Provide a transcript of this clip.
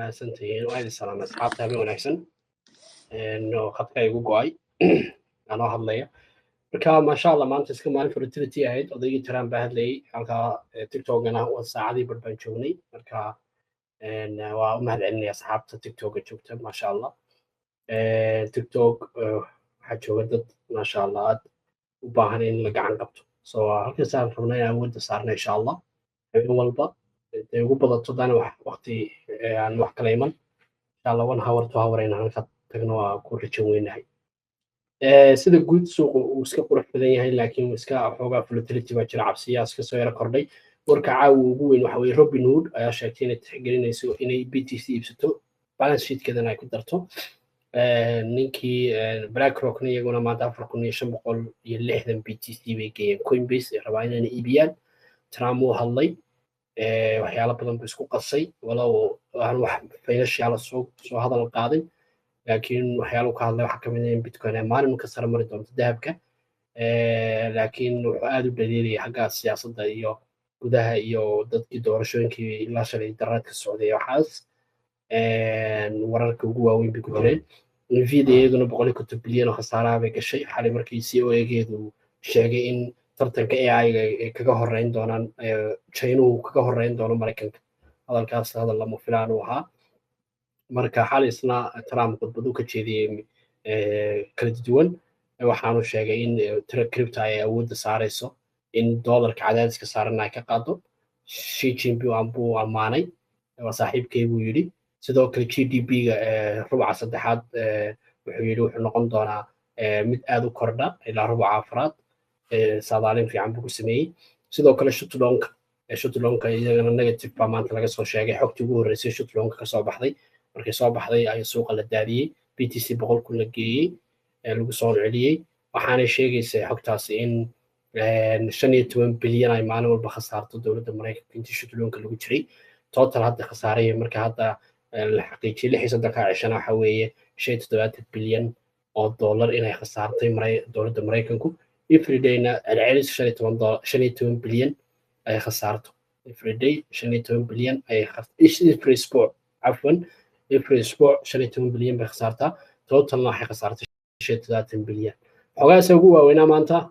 Mahadsantihiin, waa idin salaamay asxaabta. Habeen wanaagsan. Oo khadka igu go'ay anoo hadlaya. Marka maasha Allah, maanta iska maalin volatility ahayd. Odaygii Trump baa hadlayay halkaa, TikTokana waa saacadii bar baan joognay. Marka waa u mahad celinaya asxaabta TikToka joogta, maasha Allah. TikTok waxaa jooga dad, maasha Allah, aad u baahan in la gacan qabto. So halkaasaan rabnaa in awoodda saarna, insha Allah, habeen walba intay ugu badato dana wax waqti aan wax kala iman, insha Allah, 1 hour, 2 hour inaan halka tagno waa ku rajo weynahay. Sida guud suuqu uu iska qurux badan yahay, laakiin iska xoogaa volatility baa jira, cabsiyaa iska soo yaro kordhay. Warka caawa ugu weyn waxa weye Robinhood ayaa sheegtay inay tixgelinayso inay BTC iibsato, balance sheetkeedana ay ku darto. Ninkii BlackRockna iyaguna maanta 4560 BTC bay geeyeen Coinbase, ay rabaa inayna iibiyaan. Trump wuu hadlay, waxyaalo badan buu isku qasay, walow aan wax financial soo hadal qaadin, laakiin waxyaalo ka hadlay waxaa kamid ah in Bitcoin ay maalin ka sare mari doonto dahabka. Laakiin wuxuu aad u dhaliilayay xagga siyaasadda iyo gudaha iyo dadkii doorashooyinkii ilaa shalay daraad ka socday. Waxaas wararka ugu waaweyn bay ku jireen. Nvidia iyaduna 150 bilyan oo khasaaraha bay gashay xalay markii CEO-geedu sheegay in tartanka AI-ga ay kaga horeyn doonaan, Chinuhu kaga horeyn doono Maraykanka. Hadalkaas hadal lama filaan uu ahaa. Marka xalay isna Trump khudbadu ka jeediyey kala duwan, waxaanu sheegay in crypto ay awoodda saarayso in dollarka cadaadiska saaran ay ka qaado. Xi Jinping buu ammaanay, waa saaxiibkay buu yidhi. Sidoo kale GDP-ga rubuca saddexaad wuxuu yidhi wuxuu noqon doonaa mid aad u kordha ilaa rubuca afraad. Saadaalin fiican buu ku sameeyey. Sidoo kale shutdownka iyagana negative baa maanta laga soo sheegay. Xogtii ugu horreysay shutdownka kasoo baxday, markay soo baxday ayaa suuqa la daadiyey, BTC 100,000 la geeyey, lagu soo celiyey. Waxaanay sheegaysaa xogtaasi in 15 bilyan ay maalin walba khasaarto dowladda Maraykanka intii shutdownka lagu jiray. Total hadda khasaaraya marka hadda la xaqiijiyay 36-ka cishana waxa weeye 75 bilyan oo dollar inay khasaartay dowladda Maraykanku. Everydayna celcelis 15 bilyan ay khasaarto everyday, 15 bilyan ay every isbuuc, cafwan, every isbuuc 15 bilyan bay khasaartaa. Totalna waxay khasaartay 75 bilyan. Xogahaasa ugu waaweynaa maanta.